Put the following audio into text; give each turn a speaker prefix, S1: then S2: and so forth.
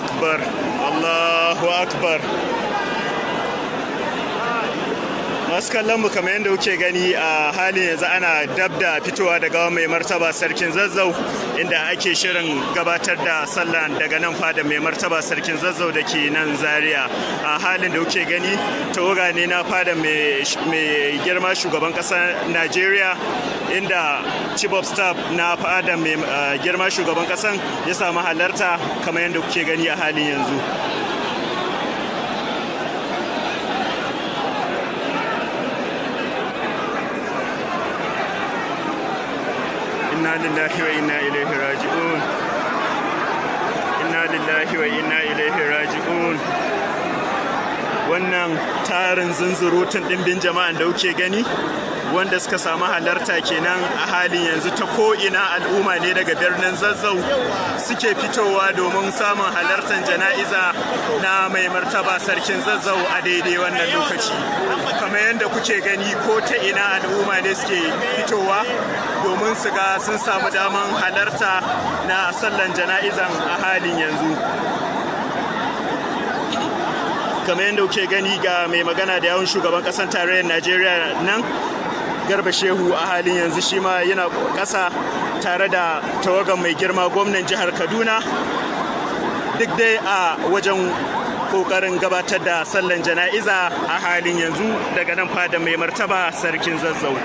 S1: Akbar, Allahu Akbar. Masu kallon mu, kamar yadda kuke gani, a halin yanzu ana dab da fitowa daga mai martaba Sarkin Zazzau, inda ake shirin gabatar da sallah daga nan fada mai martaba Sarkin Zazzau da ke nan Zaria. A halin da kuke gani, tawaga ne na fada mai girma shugaban ƙasar Najeriya, inda chief of staff na fada mai girma shugaban ƙasan ya samu halarta, kamar yadda kuke gani a halin yanzu. Inna lillahi wa inna ilaihi raji'un, inna lillahi wa inna ilaihi raji'un. Wannan tarin zunzurutun ɗimbin jama'an da kuke gani, wanda suka samu halarta kenan a halin yanzu. Ta ko'ina al'umma ne daga birnin Zazzau suke fitowa domin samun halartar jana'iza na mai martaba Sarkin Zazzau a daidai wannan lokaci. Kamar yadda kuke gani, ko ta ina al'umma ne suke fitowa domin su ga sun samu daman halarta na sallan jana'izan a halin yanzu. Kamar yadda kuke gani, ga mai magana da yawun shugaban kasar tarayyar Najeriya nan, Garba Shehu, a halin yanzu shi ma yana kasa tare da tawagan mai girma gwamnan jihar Kaduna, duk dai a wajen kokarin gabatar da sallan jana'iza a halin yanzu daga nan fada mai martaba Sarkin Zazzau.